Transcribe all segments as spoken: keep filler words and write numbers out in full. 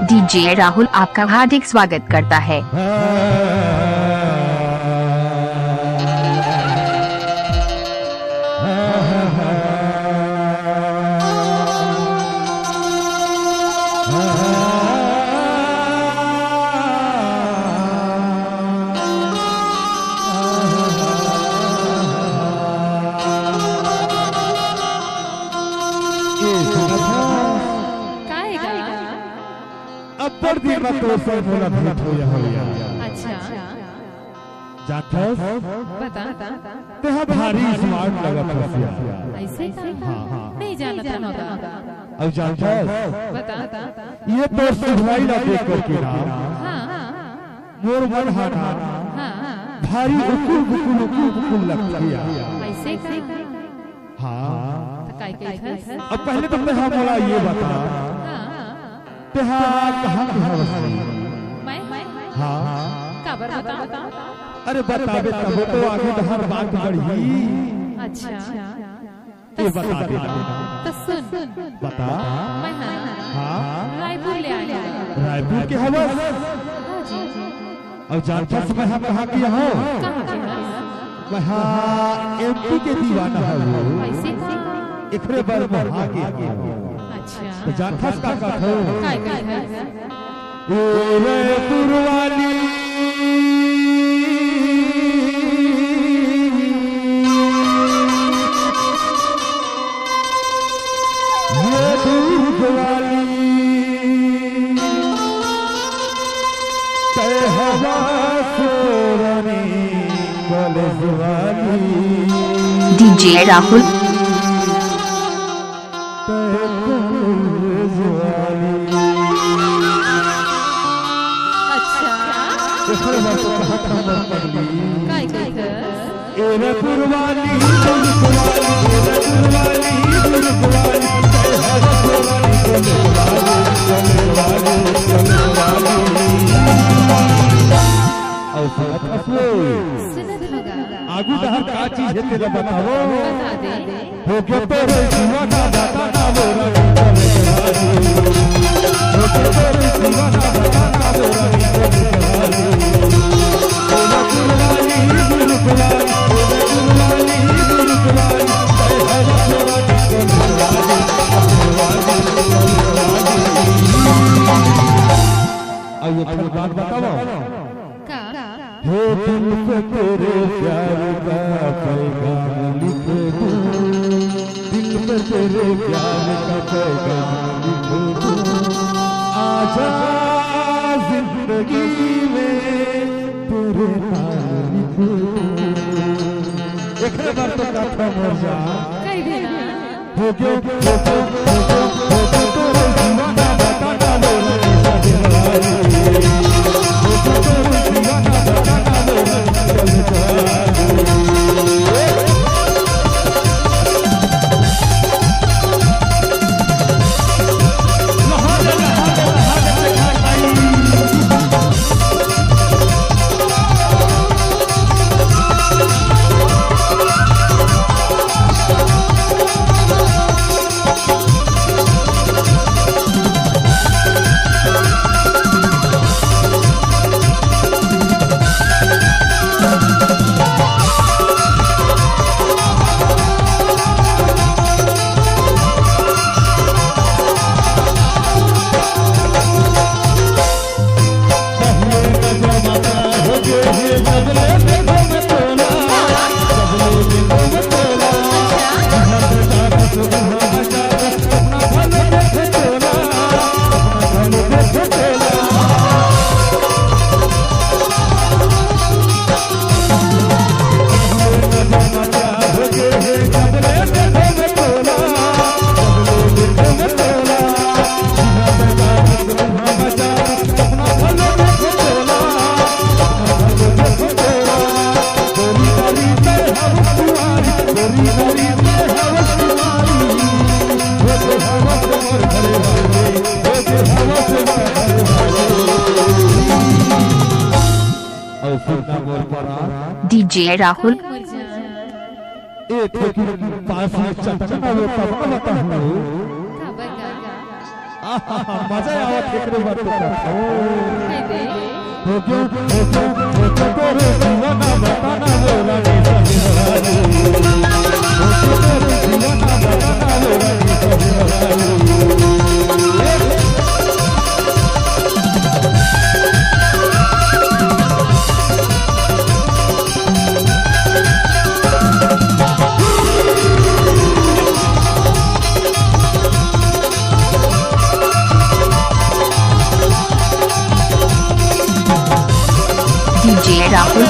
DJ Rahul आपका हार्दिक स्वागत करता है। काय गा? अब्बड़ दिन बाद तोर संग मोला भेंट होय हवय। अच्छा। जानथस? बता। तेहा भारी smart लगत हस यार। अइसे का? हाँ, हाँ। नइ जानत रहेंव गा। अउ जानथस? बता। ये तोर सुघरई ला देख करके ना, हाँ। मोर मन हा ना, हाँ। भारी उकुल बुकुल, उकुल बुकुल लगथे यार। अइसे का? हाँ। त काय कहिथस? अब पहले तो तेहा मोला ये बता, हाँ। तेहा कहाँ के हवस रे? मैं? हाँ। काबर बतावंव? अरे बताबे तभो तो आगे डहर बात बढ़ही। अच्छा। ये बता दे ना। त सुन। बता। मैं हा हाँ। रायपुर ले आय हंव। रायपुर के हवस? हाँ जी। अउ जानथस मैं हा कहाँ के हंव? कहाँ के हस? मैं हा एमपी के दीवाना हंव। अइसे का? एखरे बर मैं हा के हंव। अच्छा। त जानथस का कथंव? काय कथंव? ए रायपुर वाली, ए दुर्ग वाली, तैं हवस रानी कॉलेज वाली। डीजे राहुल। अच्छा। एखर बर तो कहत हंव मोर पगली। काय कहिथस? ए रे पुरवाली, पुरवाली, ए रे पुरवाली, पुरवाली, ए रे पुरवाली, पुरवाली, पुरवाली, पुरवाली। अउ सुनत हस वो? सुनत हंव गा। आगू डहर का चीज हे तेला बतावव। बता दे। होगे तोरे जीवा का दाता ना मोरा। होगे तोरे जीवा का दाता ना मोरा। अउ एक ठन बात बतावव। का? हे दिल पे तेरे प्यार का पैगाम लिख दूं, दिल पे तेरे प्यार का पैगाम लिख दूं, आजा जिंदगी में तेरे नाम लिख दूं। एखरे बर तो कथंव मोर जान। कहि देना। अउ सुनना मोर परा। डीजे राहुल। ए ठोकी पास में चटकना वो तब न बताहूँ। आहा, मजा आवत हे एकरे बर तो कथों। हो गयो, हो गयो, हो गयो तोरे दीवाना बताना वो रानी ससुराल। हो गयो तोरे दीवाना बताना वो रानी ससुराल। DJ Rahul।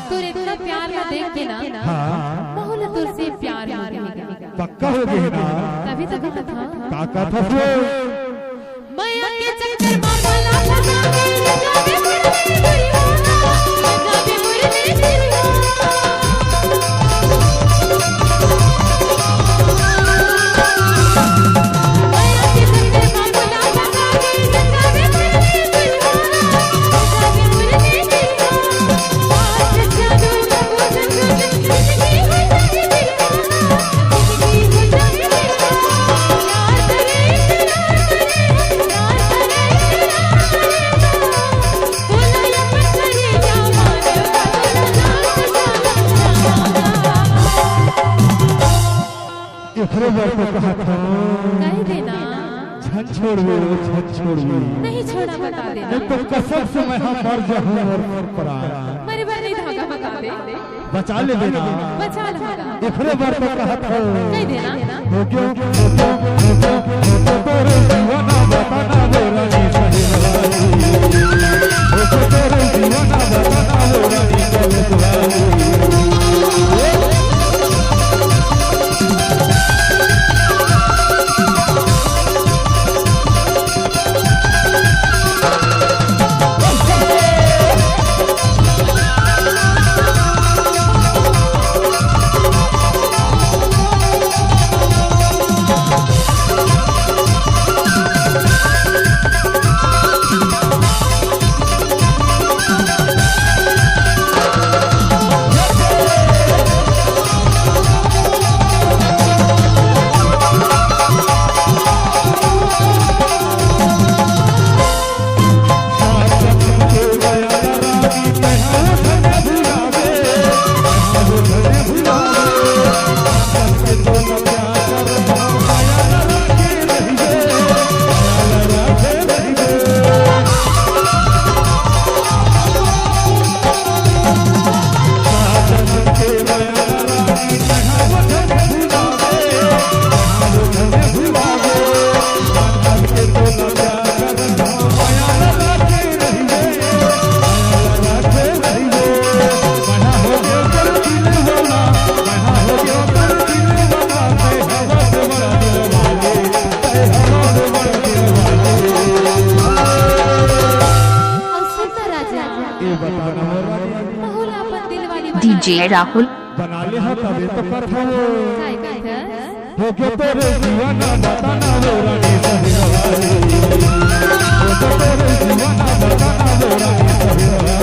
तोर इतना प्यार ला देख के ना, हाँ। महू ला तोर से प्यार हो गे। पक्का हो गे ना? तभी तो कहत हँव। का कहत हस वो? मया के चक्कर मा भला फँसा के, जाबे मुरली दुरिया, जाबे मुरली दुरिया। एकरे बर तो कहत हँव। कहि दे ना। झन छोड़बे, झन छोड़बे। नहीं छोड़ा, बता दे। नहीं तो कसम से मैं हा मर जाहूँ अउ मर परान। मरे बर नहीं धागा बता दे। बचा लेबे ना। बचा लेबे ना। एकरे बर तो कहत हँव। कहि दे ना। हो गयो, हो गयो, हो गयो, हो गयो तोरे दीवाना बताना वो रानी ससुराल। हो गयो तोरे दीवाना बताना वो रानी ससुराल। DJ Rahul। बना ले हा तबे तो कथों। काय कथस? हो गयो तोरे दीवाना बताना वो रानी ससुराल। हो गयो तोरे दीवाना बताना वो रानी ससुराल।